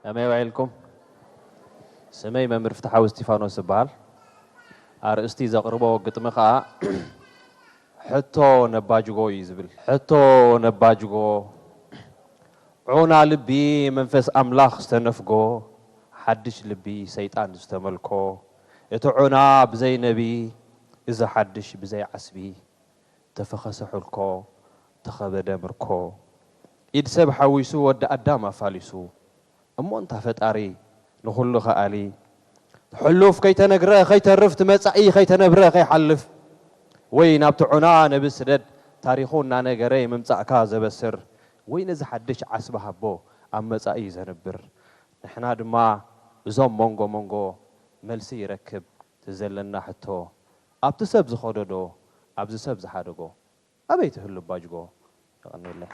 ከመይ ውዒልኩም? ስመይ መምህር ፍትሓዊ እስቲፋኖስ እበሃል። ኣርእስቲ ዘቕርቦ ግጥሚ ኸኣ ሕቶ ነባጅጎ እዩ ዝብል። ሕቶ ነባጅጎ፣ ዑና ልቢ መንፈስ ኣምላኽ ዝተነፍጎ፣ ሓድሽ ልቢ ሰይጣን ዝተመልኮ፣ እቲ ዑና ብዘይ ነቢ፣ እዚ ሓድሽ ብዘይ ዓስቢ፣ ተፈኸሰ ሕልኮ፣ ተኸበደ ምርኮ። ኢድ ሰብ ሓዊሱ ወዲ ኣዳም ኣፋሊሱ። እሞ እንታ ፈጣሪ ንኹሉ ኸኣሊ፣ ሕሉፍ ከይተነግረ ኸይተርፍ፣ እቲ መጻኢ ኸይተነብረ ኸይሓልፍ፣ ወይ ናብቲ ዑና ነቢ ስደድ፣ ታሪኹ እናነገረ ምምጻእካ ዘበስር፣ ወይ ነዚ ሓድሽ ዓስቢ ሃቦ ኣብ መጻኢ ዘንብር። ንሕና ድማ እዞም መንጎ መንጎ መልሲ ይረክብ እቲ ዘለና ሕቶ፣ ኣብቲ ሰብ ዝኸደዶ፣ ኣብዚ ሰብ ዝሓደጎ፣ ኣበይ ትህሉ ባጅጎ? የቐንየለይ።